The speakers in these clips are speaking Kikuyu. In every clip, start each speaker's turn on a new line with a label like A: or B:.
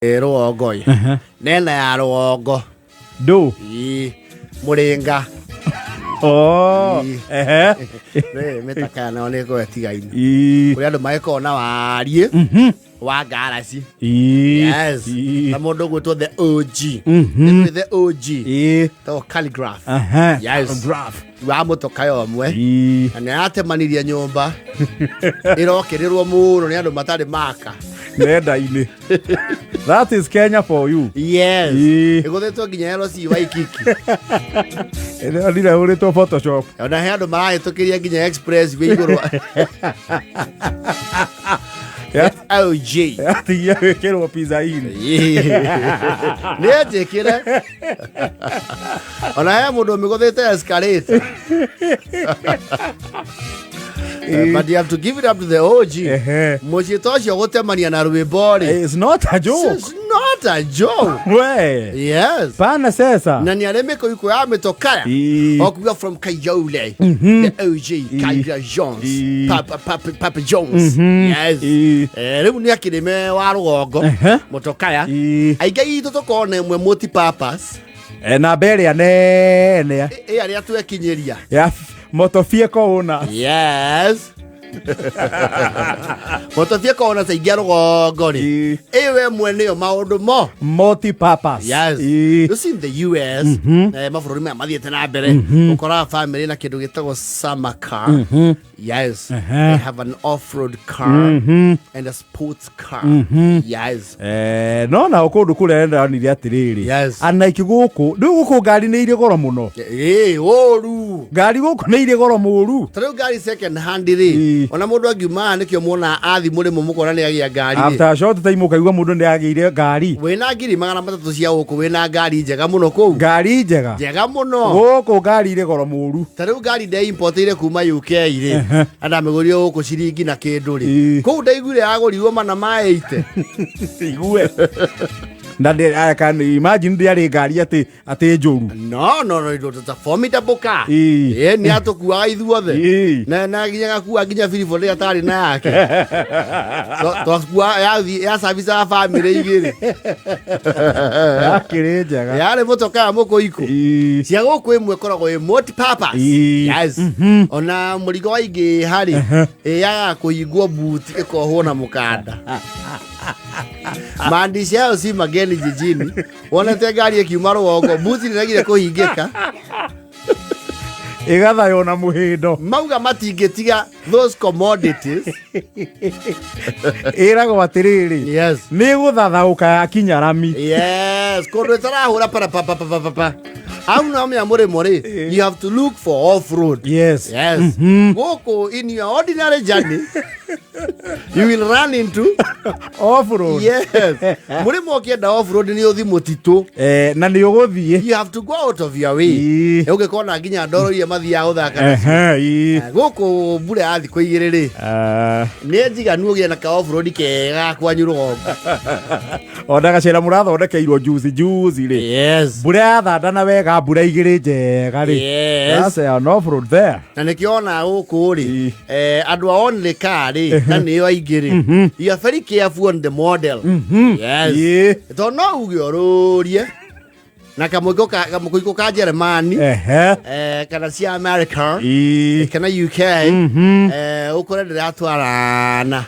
A: Rũgongo ĩ nena ya rũgongo.
B: Ndũ.
A: Ĩ, mũrĩnga.
B: Oh.
A: Ii.
B: Ehe.
A: Rĩ, mĩtaka nayo nĩ ĩkoragwo ĩtigaine.
B: Ii.
A: Kũrĩ andũ magĩkoragwo na wariĩ wa ngaraci.
B: Ii.
A: Yes.
B: Ii.
A: Na mũndũ ũgwĩtwo the OG. Nĩ the OG.
B: Ii.
A: Tagwo Calligraph.
B: Aha.
A: Yes.
B: Graph.
A: Wa mũtoka ya ũmwe.
B: Ii.
A: Na nĩ aratemanirie nyũmba ĩrokĩrĩrwo mũno nĩ andũ matarĩ maka.
B: Nenda-inĩ. That is Kenya for you.
A: Yes.
B: Ii.
A: Ĩgũthĩtwo nginya LC Waikiki.
B: Ĩronire hũrĩtwo Photoshop.
A: Ona he andũ marahĩtũkĩria nginya express wĩ igũrũ. OG.
B: Yatigia gwĩkĩrwo pizza inn.
A: Nĩ njĩkĩre. Ona he mũndũ ũmĩgũthĩte escalator. But you have to give it up to the OG.
B: Ehe.
A: Mũciĩ ta ũcio gũtemania na rwĩmbo rĩ.
B: It's not a joke.
A: It's not a joke.
B: We.
A: Yes.
B: Pana sesa.
A: Na nĩ arĩ mĩkũikũ ya mĩtokaya.
B: Ii.
A: Okuga from Kayole. The OG Kaya Jones.
B: Ii.
A: Papa Papa Papa Jones. Yes.
B: Ii.
A: Eh, rĩu nĩ akĩrĩme wa rũgongo.
B: Ehe.
A: Mũtokaya.
B: Ii.
A: Aingĩ aitũ tũkorwo na ĩmwe multi purpose.
B: Eh, namba ĩrĩa nene
A: Ĩ arĩa twekinyĩria.
B: ya motofieko una.
A: Yes. Mũtobia kona caingĩ a rũgongo rĩ.
B: Ii.
A: Ĩyo ĩmwe nĩyo maũndũ mo.
B: Multi purpose.
A: Yes.
B: Ii.
A: You see in the US, mabũrũri maya mathiĩte na mbere, ũkoraga family na kĩndũ gĩtagwo summer car. Yes. They have an off-road car and a sports car. Yes.
B: Eh, no nao kũndũ kũrĩa ndĩronire atĩrĩrĩ.
A: Yes.
B: Anaiki gũkũ rĩu gũkũ ngari nĩ irĩ goro mũno.
A: Ĩĩ, ũru.
B: Ngari gũkũ nĩ irĩ goro mũru.
A: Ta rĩu ngari second hand rĩ,
B: Ĩĩ.
A: ona mũndũ angiuma haha nĩkĩo muona athi mũrĩmo mũkona nĩ agĩa ngari rĩ.
B: After a short time ũkaigua mũndũ nĩ agĩire ngari.
A: Wĩna 300,000 cia gũkũ wĩna ngari njega mũno kũu.
B: Ngari njega.
A: Njega mũno.
B: Gũkũ ngari irĩ goro mũru.
A: Ta rĩu ngari ndeimportĩire kuma UK rĩ, na ndamĩgũrire gũkũ ciringi na kĩndũ rĩ.
B: Ĩĩ.
A: Kũu ndaiguire yagũrirwo mana ma 80.
B: Igue. Na ndĩ- I can imagine ndĩarĩ ngari atĩ atĩ njũru.
A: No, it was a formidable car.
B: Ĩĩ.
A: Ĩĩ, nĩ atũkuaga ithuothe.
B: Ĩĩ.
A: Na nginya gakua nginya biribũ rĩrĩa tarĩ na yake. Twakua ya service ya family igĩrĩ.
B: Yakĩrĩ njega.
A: Yarĩ mũtoka ya mũkũikũ.
B: Ĩĩ.
A: Cia gũkũ ĩmwe ĩkoragwo ĩ multi purpose.
B: Ĩĩ.
A: Yes. Ona mũrigo waingĩ harĩ ĩyagaga kũhingwo buti ĩkohwo na mũkanda. Maandishi hayo si mageni jijini. Wonete ngari ĩkiuma rũgongo, buti nĩregire kũhingĩka.
B: Ĩgathaywo na mũhĩndo.
A: Mauga matingĩtiga those commodities.
B: Ĩragwo atĩrĩrĩ.
A: Yes.
B: Nĩ gũthathaũka yakinya rami.
A: Yes, kũndũ ĩtarahũra para pa pa pa pa pa pa. Au no mĩa mũrĩmo rĩ, you have to look for off road.
B: Yes.
A: Yes. Gũkũ in your ordinary journey, you will run into
B: Off road.
A: Yes. Mũrĩmo ũkĩenda off road nĩ ũthi mũtitũ.
B: Eh, na nĩ ũgũthiĩ.
A: You have to go out of your way.
B: Ĩĩ.
A: Ũngĩkona nginya ndoro iria mathiaga gũthaka nacio.
B: Ehe, ĩĩ.
A: Gũkũ mbura ya thikũ igĩrĩ rĩ,
B: Ah,
A: nĩ njiganu ũgĩe na ka off road kega kwanyu rũgongo.
B: ona gacĩra mũrathondekeirwo juzi juzi rĩ.
A: Yes.
B: Mbura yathandana wega mbura igĩrĩ njega rĩ.
A: Yes.
B: That's an off road there.
A: Na nĩkĩo ona gũkũ rĩ,
B: Ĩĩ.
A: andũ a only car rĩ, na nĩo aingĩ rĩ, you are very careful on the model. Yes.
B: Ĩĩ.
A: Tondũ no uge ũrũrie na kamũkũikũ ka Jeremani,
B: Ehe.
A: kana cia America,
B: Ĩĩ.
A: kana UK, ũkore ndĩratwarana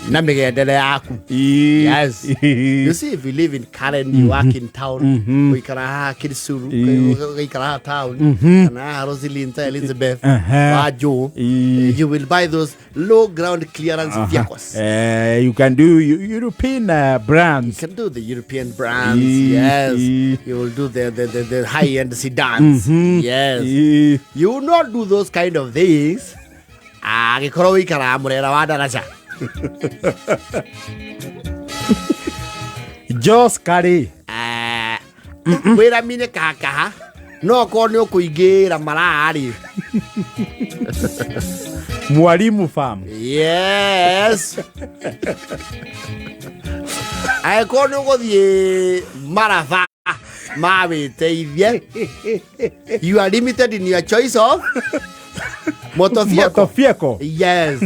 A: na mĩgendere yaku.
B: Ĩĩ.
A: Yes.
B: Ĩĩ.
A: You see, if you live in Karen, you work in town, ũikara haha Kirisuru,
B: Ĩĩ.
A: ũgaikara haha town, kana haha Rosalinda Elizabeth,
B: Ehe.
A: wa Joe,
B: Ĩĩ.
A: you will buy those low ground clearance vehicles.
B: You can do European brands.
A: You can do the European brands,
B: Ĩĩ.
A: yes.
B: Ĩĩ.
A: You will do the high-end sedans, yes.
B: Ĩĩ.
A: You will not do those kind of things. Angĩkorwo ũikaraga mũrera wa daraja.
B: Jos Kari.
A: Wĩra-inĩ kahakaha no okorwo nĩ ũkũingĩra maraa-rĩ.
B: Mwalimu farm.
A: Yes. Angĩkorwo nĩ ũgũthiĩ maraba ma wĩteithie, you are limited in your choice of motor vehicle.
B: Motofieko.
A: Yes.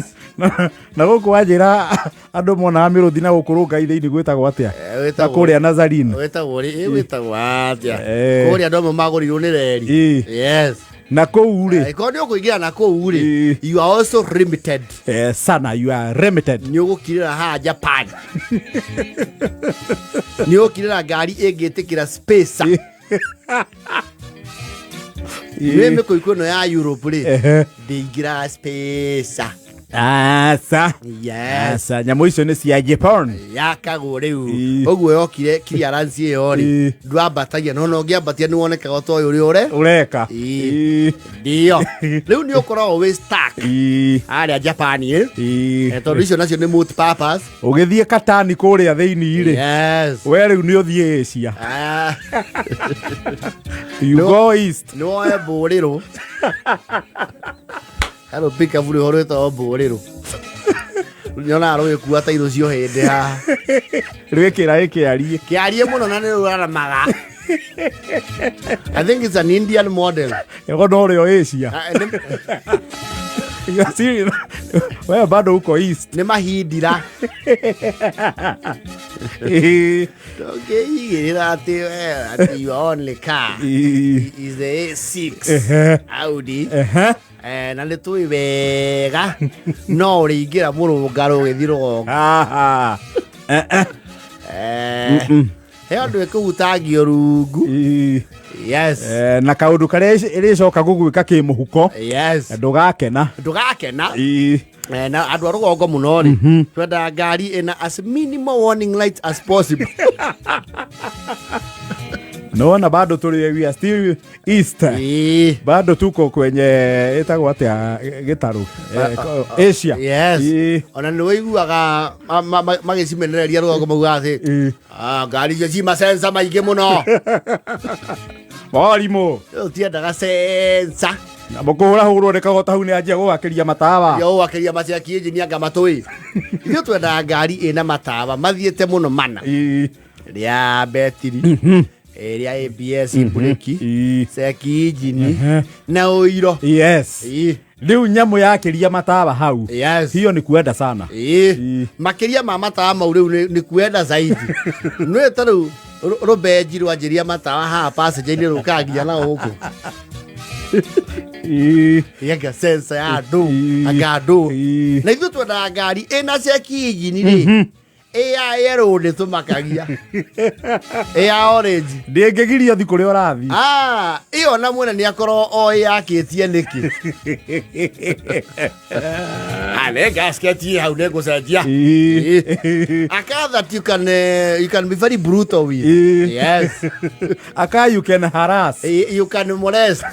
B: Na gũkũ wanjĩra andũ monaga mĩrũthi na gũkũ rũngai thĩinĩ gwĩtagwo atĩa?
A: Eh,
B: Na
A: wĩtagwo-
B: kũrĩa Nazarene.
A: Wĩtagwo rĩ? Ĩ, wĩtagwo atĩa?
B: Eh.
A: Kũrĩa andũ amwe magũrirwo nĩ reri.
B: Ĩ.
A: Yes.
B: Na kũu rĩ,
A: Angĩkorwo nĩ ũkũingĩra na kũu rĩ,
B: Ĩ.
A: you are also limited.
B: Sana, you are limited.
A: Nĩ ũgũkirĩra haha Japan. Nĩ ũgũkirĩra ngari ĩngĩtĩkĩra spacer. Nĩ mĩkũikũ ĩno ya Europe rĩ, ndĩingĩraga spacer.
B: Aca.
A: Yes.
B: Aca, nyamũ icio nĩ cia Japan.
A: Yakagwo rĩu.
B: Ĩ.
A: Ũguo yokire clearance ĩyo rĩ,
B: Ĩ.
A: ndwambatagia no no ũngĩambatia nĩ wonekaga ta ũyũ ũrĩa ũre
B: Ũreka.
A: Ĩ.
B: Ĩ.
A: Ndio rĩu nĩ ũkoragwo wĩ stuck
B: Ĩ.
A: harĩa Japan ĩ.
B: Ĩ.
A: Eh, tondũ icio nacio nĩ multi purpose.
B: Ũgĩthiĩ katani kũrĩa thĩinĩ rĩ,
A: Yes.
B: we rĩu nĩ ũthiĩ Asia.
A: Ah,
B: You go east.
A: Nĩ woe mbũrĩrũ harũ pikabu rĩho rwĩtagwo mbũrĩrũ, nyonaga rũgĩkua tairũ cio hĩndĩ haha.
B: Rwĩkĩra ĩkĩarie.
A: Kĩarie mũno na nĩ rũraramaga. I think it's an Indian model.
B: Ĩgo no rĩo Asia.
A: Ah,
B: We bado uko east.
A: Nĩ mahindira.
B: Ĩ.
A: Ndũngĩigĩrĩra atĩ we, atĩ your only car
B: Ĩ.
A: is the A6 Audi. Eh, na nĩ tũĩ wega no ũrĩingĩra mũrũngarũ ũgĩthiĩ rũgongo.
B: Aha. Eh, eh.
A: Eh, he ũndũ ĩkũhutangio rungu.
B: Ĩ.
A: Yes.
B: Eh, na kaũndũ karĩa ĩrĩcoka gũgwĩka kĩmũhuko,
A: Yes.
B: ndũgakena.
A: Ndũgakena.
B: Ĩ.
A: Eh, na andũ a rũgongo mũno rĩ, twendaga ngari ĩna as minimal warning lights as possible.
B: Nona bado tũrĩ, we are still east.
A: Ĩĩ.
B: Bado tuko kwenye ĩtagwo atĩa gĩtarũ? Asia.
A: Yes.
B: Ĩ.
A: Ona nĩ wĩiguaga magĩcimenereria rũgongo maugaga atĩ
B: Ĩ.
A: "Ah, ngari icio ci masensa maingĩ mũno."
B: Morimũ.
A: Rĩu tiendaga sensa.
B: Na mũkũhũra hũrwo nĩ kagota hau nĩ anjia gũgakĩria matawa.
A: Yo wakĩria macaki injinia anga matũĩ. Ithuĩ twendaga ngari ĩna matawa mathiĩte mũno mana.
B: Ĩ.
A: Rĩa betiri, rĩa ABS, breki,
B: Ĩ.
A: ceki injini na ũiro.
B: Yes.
A: Ĩ.
B: Rĩu nyamũ yakĩria matawa hau,
A: Yes.
B: hiyo ni kuenda sana.
A: Ĩ.
B: Ĩ.
A: Makĩria ma matawa mau rĩu nĩ kuenda zaidi. Nĩ ta rĩu rũbenji rwanjĩria matawa haha passenger-inĩ rũkaga nginya na gũkũ.
B: Ĩ.
A: Anga sensa ya andũ,
B: Ĩ.
A: anga andũ.
B: Ĩ.
A: Na ithuĩ twendaga ngari ĩna ceki injini rĩ, ĩ ya yellow nĩ tũmakagia, ĩ ya orange.
B: Ndĩngĩgiria thi kũrĩa ũrathiĩ.
A: Ah, ĩyo na mwene nĩ akorwo o yakĩtie nĩkĩ. Ah, nĩ gasket ĩ hau nĩ ngũcenjia.
B: Ĩ.
A: A car that you can be very brutal with.
B: Ĩ.
A: Yes.
B: Aka you can harass.
A: You can molest.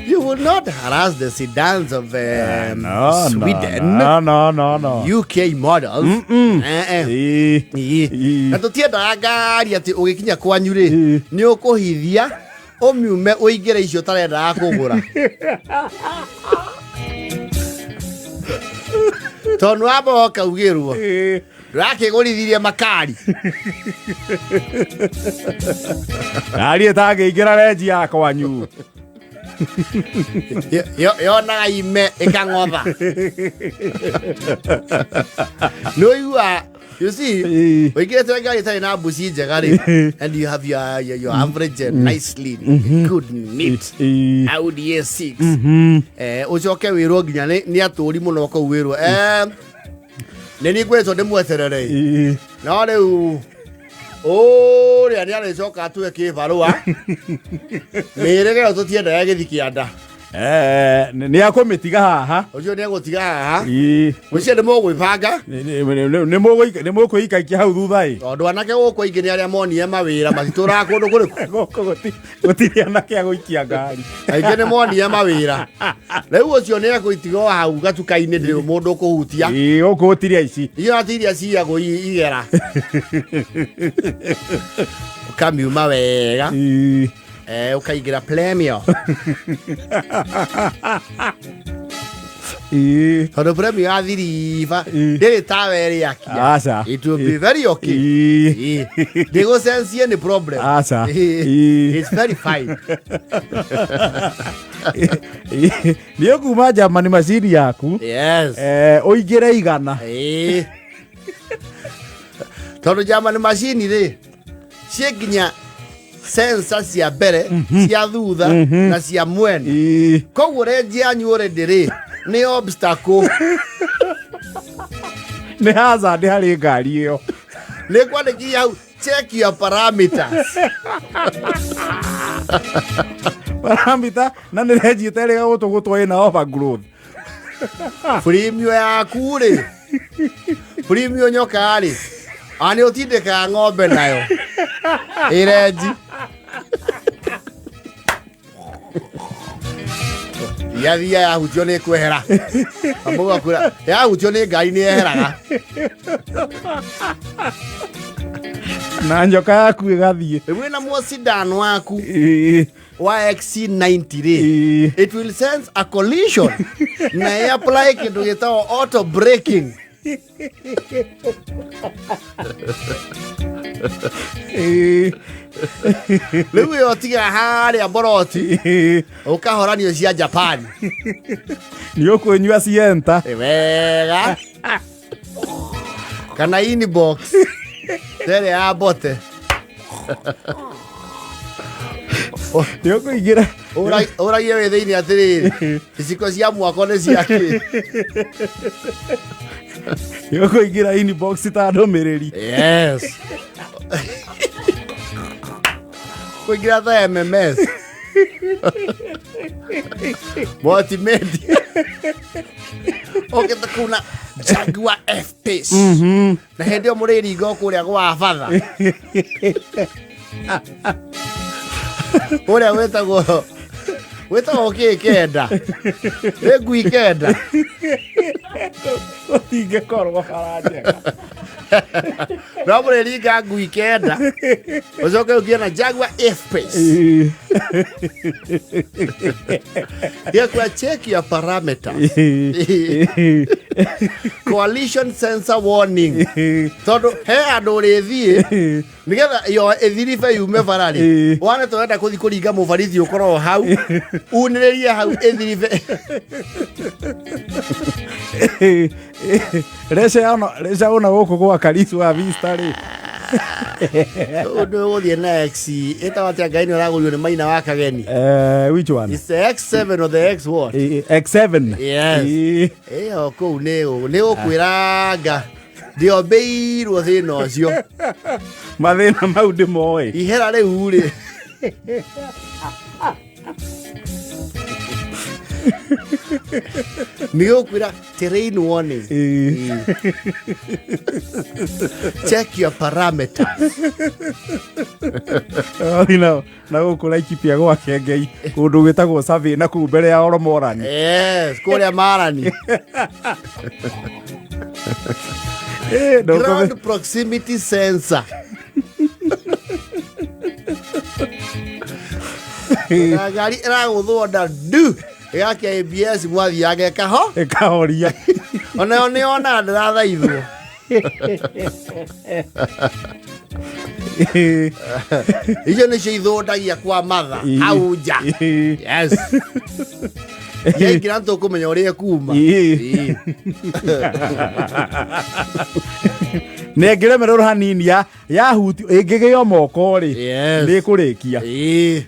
A: You will not harass the sedans of
B: No, no,
A: Sweden,
B: no, no, no, no.
A: UK models. Eh, eh.
B: Ĩ.
A: Ĩ.
B: Ĩ.
A: Na tũtiendaga ngari atĩ ũgĩkinya kwanyu rĩ,
B: Ĩ.
A: nĩ ũkũhithia ũmiume ũingĩre icio ũtarendaga kũgũra, tondũ wamba wokaugĩrwo
B: Ĩ.
A: ndũrakĩgũrithirie makari.
B: Ngari ĩtangĩingĩra renji ya kwanyu.
A: Yonaga ime ĩkang'otha nĩ ũigua. You see,
B: Ĩ.
A: ũingĩrĩte ngari ĩtarĩ na mbuci njega rĩ, and you have your average nicely good neat
B: Ĩ.
A: Audi A6, ũcoke wĩrwo nginya nĩ atũri mũno kũu, wĩrwo nĩ niĩ ngwĩrĩtwo ndĩmweterere.
B: Ĩ.
A: No rĩu ũrĩa nĩ arĩcoka atue kĩbarũa mĩhĩrĩga ĩyo tũtiendaga gĩthi kĩanda.
B: Eh, nĩ akũmĩtiga haha.
A: Ũcio nĩ egũtiga haha.
B: Ĩ.
A: Mũcio nĩ mũgwĩbanga.
B: Nĩ mũkwĩikaikia hau thutha ĩ.
A: Tondũ anake gũkũ aingĩ nĩ arĩa monire mawĩra matitũraga kũndũ kũrĩkũ.
B: Gũkũ gũtirĩ anake a gũikia ngari.
A: Aingĩ nĩ monire mawĩra, rĩu ũcio nĩ egũitiga o hau gatuka-inĩ, ndĩrĩ mũndũ ũkũhutia.
B: Ĩ, gũkũ gũtirĩ aici.
A: Icio ti iria ciyagwo igera ũkamiuma wega.
B: Ĩ.
A: Eh, ũkaingĩra Premio.
B: Ĩĩ.
A: Tondũ premio ya thiriba
B: Ĩĩ.
A: ndĩrĩ tawa ĩrĩakia.
B: Aca.
A: It will be very okay.
B: Ĩĩ.
A: Ĩĩ. Ndĩgũcencie nĩ problem.
B: Aca.
A: Ĩĩ.
B: Ĩĩ.
A: It's very fine.
B: Nĩ ũkuma Germany macini yaku.
A: Yes.
B: Ũingĩre 100.
A: Ĩĩ. Tondũ Germany macini rĩ ciĩ nginya sensor cia mbere, cia thutha na cia mwena.
B: Ĩĩ.
A: Koguo renji yanyu already rĩ nĩ obstacle.
B: Nĩ hazard harĩ ngari ĩyo.
A: Nĩ kwandĩkithia hau check your parameters.
B: Paramita na nĩ renji ĩterĩga gũtũgũtwo ĩna overgrowth.
A: Premio yaku rĩ, premio nyoka rĩ, a nĩ ũtindĩkaga ng'ombe nayo ĩrenji yathia yahutio nĩ kwehera. Kamau akwĩra yahutio nĩ ngari nĩ yeheraga.
B: Na nyoka yaku ĩgathiĩ.
A: Rĩu wĩna mũcidano waku
B: Ĩĩ.
A: wa XC90 rĩ,
B: Ĩĩ.
A: it will sense a collision na ĩ apply kĩndũ gĩtagwo auto braking.
B: Ĩĩ.
A: Rĩu ĩyo tiga harĩa mboroti
B: Ĩĩ.
A: ũkahoranio cia Japan.
B: Nĩ ũkũnyua sienta.
A: Ĩ wega kana inbox tere ya bote.
B: Nĩ ũkũingĩra.
A: Ũragie wĩ thĩinĩ atĩrĩrĩ, iciko cia mwako nĩ ciakĩ?
B: Nĩ ũkũingĩra inbox ta ndũmĩrĩri.
A: Yes, kũingĩra ta MMS multimedia ũkĩte kuna Jaguar F-Pace na hĩndĩ ĩyo mũrĩringa o kũrĩa gwa batha ũrĩa wĩtagwo kĩ kenda nĩ ngui kenda.
B: Gũtingĩkorwo bara njega.
A: No mũrĩringa ngui kenda ũcoke ũkie na Jaguar F-Pace.
B: Ĩĩ.
A: Gĩakua check your parameters.
B: Ĩĩ.
A: Coalition sensor warning.
B: Ĩĩ.
A: Tondũ he andũ ũrĩthiĩ nĩgetha yo ĩthiribe yume bararĩ.
B: Ĩĩ.
A: Wane tũrenda kũthi kũringa mũbarithi ũkorwo hau unĩrĩrie hau ĩthiribe.
B: Reca ona gũkũ gwa Karisu wa Vista rĩ.
A: Ũndũ ũgũthiĩ na X ĩtagwo atĩa? Ngai nĩ ũragũrio nĩ maina wa kageni.
B: Which one?
A: It's the X7 or the X what?
B: X7.
A: Yes.
B: Ĩĩ.
A: Ĩyo kũu nĩ ũkwĩranga ndĩombĩirwo thĩna ũcio.
B: Mathĩna mau ndĩmoĩ.
A: Ihera rĩu rĩ nĩ gũkwĩra terrain warning.
B: Ĩĩ.
A: Check your parameters.
B: Ũrathiĩ na gũkũ Laikipia gwa Kengei kũndũ gwĩtagwo Survey na kũu mbere ya Oromorani.
A: Yes, kũrĩa marani.
B: Ĩĩ, ndũkũme-
A: Ground proximity sensor na ngari ĩragũthwo nda ndu ĩgakia ABS mwathiaga ĩkaho
B: Ĩkahoria.
A: Onayo nĩ yonaga ndĩrathaithwo.
B: Ĩĩ.
A: Icio nĩcio ithũndagia kwa matha
B: Ĩĩ.
A: hau nja.
B: Ĩĩ.
A: Yes, yaingĩra nĩtũkũmenya ũrĩa ĩkuma.
B: Ĩĩ.
A: Ĩĩ.
B: Nĩ ĩngĩremererwo hanini ya yahuti ĩngĩgĩo moko rĩ,
A: Yes.
B: nĩ ĩkũrĩkia.
A: Ĩĩ.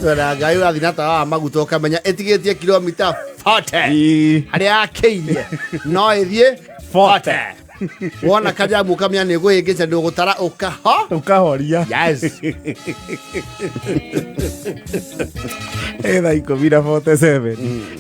A: Twenda ngai ũrathiĩ na tawa wa maguta ũkamenya ĩtigĩtie kilomita 40.
B: Ĩĩ.
A: Harĩa yakĩirie no ĩthiĩ 40. Wona kanjamu ũkamenya nĩ ũkũhĩngĩca ndũgũtara ũkaho.
B: Ũkahoria.
A: Yes.
B: Ĩ thaa 10:47.